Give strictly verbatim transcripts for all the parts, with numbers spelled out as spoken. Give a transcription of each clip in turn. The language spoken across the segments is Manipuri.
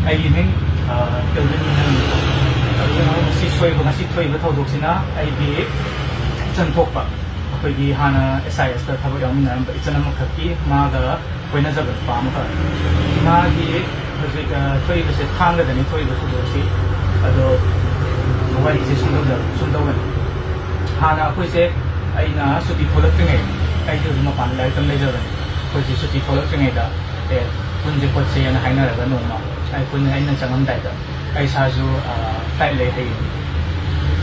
ꯑꯩꯒꯤ ꯃꯤꯡ, ꯑ, ꯀꯦꯜꯚꯤꯟ ꯍꯥꯏꯕꯅꯤ꯫ ꯑꯗꯨꯅ ꯉꯁꯤ ꯁꯣꯏꯕ, ꯉꯁꯤ ꯊꯣꯛꯏꯕ ꯊꯧꯗꯣꯛꯁꯤꯅ ꯑꯩꯒꯤ ꯏꯆꯟ ꯊꯣꯛꯄ, ꯑꯩꯈꯣꯏꯒꯤ ꯍꯥꯟꯅ S I S ꯇ ꯊꯕꯛ ꯌꯥꯎꯃꯤꯟꯅꯔꯝꯕ ꯏꯆꯟ ꯑꯃꯈꯛꯀꯤ ꯃꯥꯒ ꯀꯣꯏꯅꯖꯕ ꯅꯨꯄꯥ ꯑꯃꯈꯛ꯫ ꯃꯥꯒꯤ ꯍꯧꯖꯤꯛ, ꯑ, ꯊꯣꯛꯏꯕꯁꯦ ꯊꯥꯡꯒꯗꯅꯤ ꯊꯣꯛꯏꯕ ꯊꯧꯗꯣꯛꯁꯤ꯫ ꯑꯗꯣ ꯋꯥꯔꯤꯁꯦ ꯁꯨꯝ ꯇꯧꯖ-, ꯁꯨꯝ ꯇꯧꯕꯅꯤ꯫ ꯍꯥꯟꯅ ꯑꯩꯈꯣꯏꯁꯦ, ꯑꯩꯅ ꯁꯨꯇꯤ ꯊꯣꯛꯂꯛꯇ꯭ꯔꯤꯉꯩ, ꯑꯩꯁꯨ ꯑꯗꯨꯝ ꯃꯄꯥꯟꯗ ꯂꯥꯏꯔꯤꯛ ꯇꯝ ꯂꯩꯖꯕꯅꯤ꯫ ꯑꯩꯈꯣꯏꯁꯦ ꯁꯨꯇꯤ ꯊꯣꯛꯂꯛꯇ꯭ꯔꯤꯉꯩꯗ, "ꯑꯦ, ꯄꯨꯟꯁꯦ ꯈꯣꯠꯁꯦꯅ" ꯍꯥꯏꯅꯔꯒ ꯅꯣꯡꯃ ꯑꯩ ꯄꯨꯟ-, ꯑꯩꯅ ꯆꯪꯉꯝꯗꯥꯏꯗ, ꯑꯩ ꯏꯁꯥꯁꯨ, ꯑ, flight ꯂꯩ ꯍꯌꯦꯡ,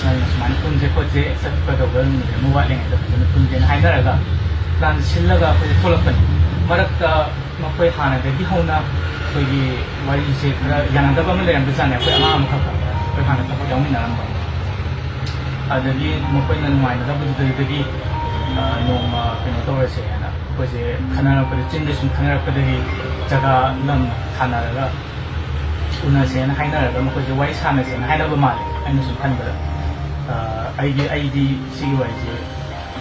ꯑꯗꯨꯅ ꯁꯨꯃꯥꯏꯅ ꯄꯨꯟꯁꯦ ꯈꯣꯠꯁꯦ, ꯆꯠꯀꯗꯧꯕ ꯅꯨꯃꯤꯠ ꯑꯃ ꯋꯥꯠꯂꯤꯉꯩꯗ ꯐꯖꯅ ꯄꯨꯟꯁꯦꯅ ꯍꯥꯏꯅꯔꯒ, plan ꯁꯤꯜꯂꯒ ꯑꯩꯈꯣꯏꯁꯦ ꯊꯣꯛꯂꯛꯄꯅꯤ꯫ ꯃꯔꯛꯇ ꯃꯈꯣꯏ ꯍꯥꯟꯅꯗꯒꯤ ꯍꯧꯅ ꯑꯩꯈꯣꯏꯒꯤ ꯋꯥꯔꯤꯁꯦ ꯈꯔ ꯌꯥꯅꯗꯕ ꯑꯃ ꯂꯩꯔꯝꯕꯖꯥꯠꯅꯤ꯫ ꯑꯩꯈꯣꯏ ꯑꯉꯥꯡ ꯑꯃꯈꯛ, ꯑꯩꯈꯣꯏ ꯍꯥꯟꯅ ꯊꯕꯛ ꯌꯥꯎꯃꯤꯟꯅꯔꯝꯕ꯫ ꯑꯗꯒꯤ ꯃꯈꯣꯏꯅ ꯅꯨꯡꯉꯥꯏꯅꯗꯕꯗꯨꯗꯒꯤ, ꯑ, ꯅꯣꯡꯃ ꯀꯩꯅꯣ ꯇꯧꯔꯁꯦ ꯍꯥꯏꯅ ꯑꯩꯈꯣꯏꯁꯦ ꯈꯟꯅꯔꯛꯄꯗ, ꯆꯤꯟꯗ ꯁꯨꯝ ꯈꯟꯅꯔꯛꯄꯗꯒꯤ ꯖꯒꯥ ꯂꯝ ꯊꯥꯅꯔꯒ ꯎꯅꯁꯦꯅ ꯍꯥꯏꯅꯔꯒ ꯃꯈꯣꯏꯁꯦ ꯋꯥꯔꯤ ꯁꯥꯟꯅꯁꯦꯅ ꯍꯥꯏꯅꯕ ꯃꯥꯜꯂꯦ꯫ ꯑꯩꯅ ꯁꯨꯝ ꯈꯟꯕꯗ, ꯑ, ꯑꯩꯒꯤ, ꯑꯩꯗꯤ ꯁꯤꯒꯤ ꯋꯥꯔꯤꯁꯦ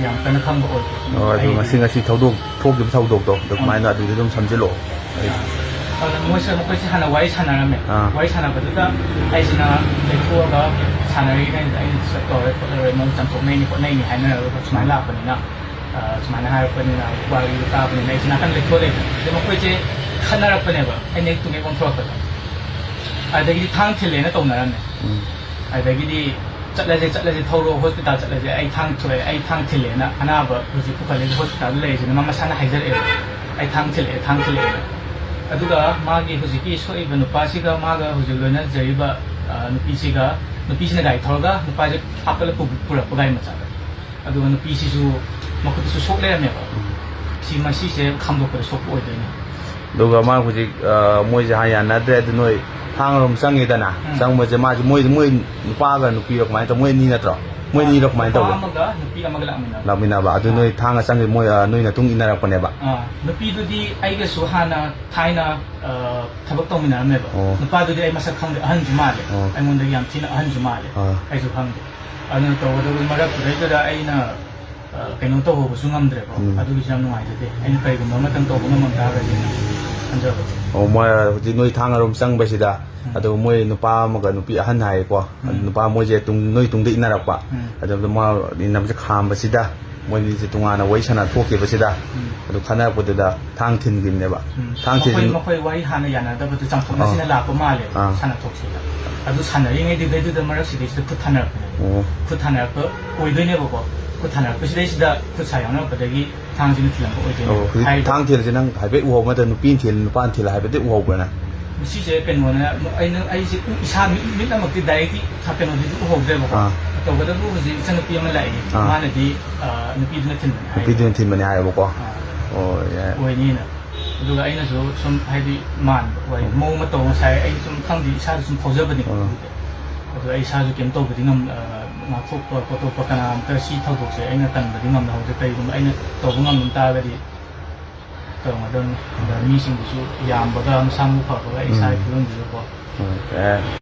ꯌꯥꯝ ꯀꯟꯅ ꯈꯪꯕ ꯑꯣꯏꯗꯦ꯫ ꯑꯣ, ꯑꯗꯣ ꯑꯩꯗꯤ ꯉꯁꯤ, ꯉꯁꯤ ꯊꯧꯗꯣꯛ ꯊꯣꯛꯈꯤꯕ ꯊꯧꯗꯣꯛꯇꯣ ꯑꯗꯨꯃꯥꯏꯅ ꯑꯗꯨꯗ ꯑꯗꯨꯝ ꯁꯝꯖꯤꯜꯂꯛꯑꯣ꯫ ꯑꯩ ꯑꯗꯨꯅ ꯃꯣꯏꯁꯦ, ꯃꯈꯣꯏꯁꯦ ꯍꯥꯟꯅ ꯋꯥꯔꯤ ꯁꯥꯟꯅꯔꯝꯃꯦ꯫ ꯑꯥ꯫ ꯋꯥꯔꯤ ꯁꯥꯟꯅꯕꯗꯨꯗ ꯑꯩꯁꯤꯅ ꯂꯩꯊꯣꯛꯑꯒ ꯁꯥꯟꯅꯔꯤꯉꯩꯗ ꯑꯩꯅ disturb ꯇꯧꯔꯦ ꯈꯣꯠꯂꯔꯦ, ꯃꯑꯣꯡ ꯆꯥꯝꯊꯣꯛꯅꯩꯅꯤ ꯈꯣꯠꯅꯩꯅꯤ ꯍꯥꯏꯅꯔꯒ ꯁꯨꯃꯥꯏꯅ ꯂꯥꯛꯄꯅꯤꯅ, ꯑ, ꯁꯨꯃꯥꯏꯅ ꯍꯥꯏꯔꯛꯄꯅꯤꯅ ꯋꯥꯔꯤꯗꯨ ꯇꯥꯕꯅꯤꯅ ꯑꯩꯁꯦ ꯅꯥꯀꯟ ꯂꯩꯊꯣꯛꯑ ꯂꯩꯕ꯫ ꯑꯗꯣ ꯃꯈꯣꯏꯁꯦ ꯈꯟꯅꯔꯛꯄꯅꯦꯕ, ꯑꯩꯅ ꯍꯦꯛ ꯇꯨꯡ ꯍꯦꯛ ꯑꯣꯟꯊꯣꯔꯛꯄꯗ꯫ ꯑꯗꯒꯤꯗꯤ ꯊꯥꯡ ꯊꯤꯜꯂꯦꯅ ꯇꯧꯅꯔꯝꯃꯦ꯫ ꯎꯝ꯫ ꯑꯗꯒꯤꯗꯤ "ꯆꯠꯂꯁꯦ, ꯆꯠꯂꯁꯦ, ꯊꯧꯔꯣ, hospital ꯆꯠꯂꯁꯦ, ꯑꯩ ꯊꯥꯡ ꯊꯣꯛꯑꯦ, ꯑꯩ ꯊꯥꯡ ꯊꯤꯜꯂꯦꯅ" ꯑꯅꯥꯕ ꯍꯧꯖꯤꯛ ꯄꯨꯈꯠꯂꯛꯏꯕ hospital ꯗ ꯂꯩꯔꯤꯁꯤꯅ ꯃꯥ ꯃꯁꯥꯅ ꯍꯥꯏꯖꯔꯛꯑꯦꯕ, "ꯑꯩ ꯊꯥꯡ ꯊꯤꯜꯂꯛꯑꯦ, ꯊꯥꯡ ꯊꯤꯜꯂꯛꯑꯦꯅ"꯫ ꯑꯗꯨꯒ ꯃꯥꯒꯤ ꯍꯧꯖꯤꯛꯀꯤ ꯁꯣꯛꯏꯕ ꯅꯨꯄꯥꯁꯤꯒ ꯃꯥꯒ ꯍꯧꯖꯤꯛ ꯂꯣꯏꯅꯖꯔꯤꯕ, ꯑ, ꯅꯨꯄꯤꯁꯤꯒ, ꯅꯨꯄꯤꯁꯤꯅ ꯒꯥꯔꯤ ꯊꯧꯔꯒ ꯅꯨꯄꯥꯁꯦ ꯍꯥꯞꯀꯠꯂ ꯄꯨ-, ꯄꯨꯔꯛꯄ ꯒꯥꯔꯤ ꯃꯆꯥꯗ꯫ ꯑꯗꯨꯒ ꯅꯨꯄꯤꯁꯤꯁꯨ ꯃꯈꯨꯠꯇꯁꯨ ꯁꯣꯛ ꯂꯩꯔꯝꯃꯦꯕ꯫ ꯎꯝ꯫ ꯁꯤ, ꯃꯁꯤꯁꯦ ꯈꯥꯝꯗꯣꯛꯄꯗ ꯁꯣꯛꯄ ꯑꯣꯏꯗꯣꯏꯅꯦ꯫ ꯑꯗꯨꯒ ꯃꯥ ꯍꯧꯖꯤꯛ, ꯑ, ꯃꯣꯏꯁꯦ ꯍꯥꯟꯅ ꯌꯥꯅꯗ꯭ꯔꯦ, ꯑꯗꯨ ꯅꯣꯏ ꯊꯥꯡ ꯑꯗꯨꯝ ꯆꯪꯉꯦꯗꯅ꯫ ꯎꯝ꯫ ꯆꯪꯕꯁꯦ ꯃꯥꯁꯦ ꯃꯣꯏ, ꯃꯣꯏ ꯅꯨꯄꯥꯒ ꯅꯨꯄꯤꯔꯣ ꯀꯃꯥꯏꯅ ꯇꯧ-, ꯃꯣꯏ ꯑꯅꯤ ꯅꯠꯇ꯭ꯔꯣ? ꯃꯣꯏ ꯑꯅꯤꯔꯣ ꯀꯃꯥꯏꯅ ꯅꯨꯄꯥ ꯇꯧꯒꯦ? ꯑꯃꯒ ꯅꯨꯄꯤ ꯑꯃꯒ ꯂꯥꯛꯃꯤꯟꯅꯕ꯫ ꯂꯥꯛꯃꯤꯟꯅꯕ꯫ ꯑꯗꯨ ꯑꯥ꯫ ꯅꯣꯏ ꯊꯥꯡꯒ ꯆꯪꯉꯦ, ꯃꯣꯏ, ꯑ, ꯅꯣꯏ ꯃꯇꯨꯡ ꯏꯟꯅꯔꯛꯄꯅꯦꯕ? ꯑꯥ꯫ ꯅꯨꯄꯤꯗꯨꯗꯤ ꯑꯩꯒꯁꯨ ꯍꯥꯟꯅ ꯊꯥꯏꯅ, ꯑ, ꯊꯕꯛ ꯇꯧꯃꯤꯟꯅꯔꯝꯃꯦꯕ꯫ ꯑꯣ꯫ ꯅꯨꯄꯥꯗꯨꯗꯤ ꯑꯩ ꯃꯁꯛ ꯈꯪꯗꯦ, ꯑꯍꯟꯁꯨ ꯃꯥꯜꯂꯦ꯫ ꯑꯣ꯫ ꯑꯩꯉꯣꯟꯗꯒꯤ ꯌꯥꯝ ꯊꯤꯅ ꯑꯍꯟꯁꯨ ꯃꯥꯜꯂꯦ꯫ ꯑꯥ꯫ ꯑꯩꯁꯨ ꯈꯪꯗꯦ꯫ ꯑꯗꯨꯅ ꯇꯧꯕꯗꯕꯨ ꯃꯔꯛꯇꯨꯗꯩꯗꯨꯗ ꯑꯩꯅ, ꯑ, ꯀꯩꯅꯣ ꯇꯧꯍꯧꯕꯁꯨ ꯉꯝꯗ꯭ꯔꯦꯀꯣ꯫ ꯎꯝ꯫ ꯑꯗꯨꯒꯤꯁꯨ ꯌꯥꯝ ꯅꯨꯡꯉꯥꯏꯖꯗꯦ꯫ ꯑꯩꯅ ꯀꯔꯤꯒꯨꯝꯕ ꯑꯃꯇꯪ ꯇꯧꯕ ꯉꯝꯃꯝ ꯇꯥꯔꯒꯗꯤ ꯑꯩꯅ꯫ ꯑꯣ, ꯃꯣꯏ ꯍꯧꯖꯤꯛ ꯅꯣꯏ ꯊꯥꯡꯒꯔꯣꯝ ꯆꯪꯕꯁꯤꯗ, ꯎꯝ꯫ ꯑꯗꯨꯒ ꯃꯣꯏ ꯅꯨꯄꯥ ꯑꯃꯒ ꯅꯨꯄꯤ ꯑꯍꯟ ꯍꯥꯏꯌꯦꯀꯣ꯫ ꯎꯝ꯫ ꯅꯨꯄꯥ ꯃꯣꯏꯁꯦ ꯇꯨꯡ-, ꯅꯣꯏ ꯇꯨꯡꯗ ꯏꯟꯅꯔꯛꯄ꯫ ꯎꯝ꯫ ꯑꯗꯨꯗ ꯃꯥ ꯏꯟꯅꯕꯁꯦ ꯈꯥꯝꯕꯁꯤꯗ ꯃꯣꯏꯅꯤꯁꯦ ꯇꯣꯉꯥꯟꯅ ꯋꯥꯔꯤ ꯁꯥꯟꯅ ꯊꯣꯛꯈꯤꯕꯁꯤꯗ, ꯎꯝ꯫ ꯑꯗꯨ ꯈꯠꯅꯔꯛꯄꯗꯨꯗ ꯊꯥꯡ ꯊꯤꯟꯈꯤꯕꯅꯦꯕ꯫ ꯎꯝ꯫ ꯊꯥꯡ ꯊꯤꯟ- ꯃꯈꯣꯏ, ꯃꯈꯣꯏ ꯋꯥꯔꯤ ꯍꯥꯟꯅ ꯌꯥꯅꯗꯕꯗꯨ ꯆꯥꯝꯊꯣꯛꯅꯁꯤꯅ ꯑꯥ꯫ ꯂꯥꯛꯄ ꯃꯥꯜꯂꯦ, ꯑꯥ꯫ ꯁꯥꯟꯅꯊꯣꯛꯁꯤꯗ꯫ ꯑꯗꯨ ꯁꯥꯟꯅꯔꯤꯉꯩꯗꯨꯗꯩꯗꯨꯗ ꯃꯔꯛꯁꯤꯗꯩꯁꯤꯗ ꯈꯨꯠ ꯊꯥꯅꯔꯛꯄꯅꯦꯕ꯫ ꯑꯣ꯫ ꯈꯨꯠ ꯊꯥꯅꯔꯛꯄ ꯑꯣꯏꯗꯣꯏꯅꯦꯕꯀꯣ꯫ ꯈꯨꯠ ꯊꯥꯅꯔꯛꯄꯁꯤꯗꯩꯁꯤꯗ ꯈꯨꯠ ꯁꯥ ꯌꯥꯎꯅꯔꯛꯄꯗꯒꯤ ꯊꯥꯡꯁꯤꯅ ꯊꯤꯜꯂꯝꯕ ꯑꯣꯏꯗꯣꯏꯅꯦ꯫ ꯑꯣ, ꯍꯧꯖꯤꯛ ꯍꯥꯏꯔꯤꯕ ꯊꯥꯡ ꯊꯤꯜꯂꯤꯁꯦ ꯅꯪ ꯍꯥꯏꯐꯦꯠ ꯎꯍꯧꯕ ꯅꯠꯇ꯭ꯔ ꯅꯨꯄꯤꯅ ꯊꯤꯜꯂꯤ, ꯅꯨꯄꯥꯅ ꯊꯤꯜꯂꯤ ꯍꯥꯏꯐꯦꯠꯇꯤ ꯎꯍꯧꯕ꯭ꯔ ꯅꯪ? ꯃꯁꯤꯁꯦ ꯀꯩꯅꯣꯅ, ꯑꯩꯅ, ꯑꯩꯁꯦ ꯎ-, ꯏꯁꯥ ꯃꯤꯠ, ꯃꯤꯠꯅꯃꯛꯇꯤ directly ꯊ-, ꯀꯩꯅꯣꯗꯨꯗꯤ ꯎꯍꯧꯗ꯭ꯔꯦꯕꯀꯣ꯫ ꯑꯥ꯫ ꯇꯧꯕꯇꯕꯨ ꯍꯧꯖꯤꯛ ꯏꯆꯟꯅꯨꯄꯤ ꯑꯃ ꯂꯥꯛꯏ꯫ ꯑꯥ꯫ ꯃꯥꯅꯗꯤ, ꯑ, ꯅꯨꯄꯤꯗꯨꯅ ꯊꯤꯟꯕꯅꯦ ꯍꯥꯏꯌꯦ꯫ ꯅꯨꯄꯤꯗꯨꯅ ꯊꯤꯟꯕꯅꯦ ꯍꯥꯏꯌꯦꯕꯀꯣ꯫ ꯑꯥ꯫ ꯑꯣ, ꯌꯥꯏ꯫ ꯑꯣꯏꯅꯤꯅ꯫ ꯑꯗꯨꯒ ꯑꯩꯅꯁꯨ ꯁꯨꯝ ꯍꯥꯏꯗꯤ ꯃꯥꯟꯕ ꯑꯣꯏ, ꯎꯝ꯫ ꯃꯑꯣꯡ ꯃꯇꯧ ꯉꯁꯥꯏ ꯑꯩ ꯁꯨꯝ ꯈꯪꯗꯦ, ꯏꯁꯥꯗ ꯁꯨꯝ ꯐꯥꯎꯖꯕꯅꯤꯀꯣ꯫ ꯎꯝ꯫ ꯑꯗꯨꯗꯤ ꯑꯗꯣ ꯑꯩ ꯏꯁꯥꯁꯨ ꯀꯩꯝ ꯇꯧꯕꯗꯤ ꯉꯝ-, ꯑ, ꯉꯥꯛꯊꯣꯛꯄ ꯈꯣꯠꯇꯣꯛꯄ ꯀꯅꯥꯝꯇ ꯁꯤ ꯊꯧꯗꯣꯛꯁꯦ ꯑꯩꯅ ꯀꯟꯕꯗꯤ ꯉꯝꯗꯍꯧꯗꯦ꯫ ꯀꯔꯤꯒꯨꯝꯕ ꯑꯩꯅ ꯇꯧꯕ ꯉꯝꯂꯝ ꯇꯥꯔꯒꯗꯤ ꯇꯧꯔꯝꯒꯗꯕꯅꯤ꯫ ꯑꯗ ꯃꯤꯁꯤꯡꯗꯨꯁꯨ ꯌꯥꯝꯕꯒ ꯃꯁꯥ ꯃꯎ ꯐꯕꯒ ꯑꯩ ꯏꯁꯥꯒꯤ ꯎꯝ꯫ ꯐꯤꯕꯝꯗꯨꯒꯀꯣ꯫ ꯎꯝ, ꯑꯦ꯫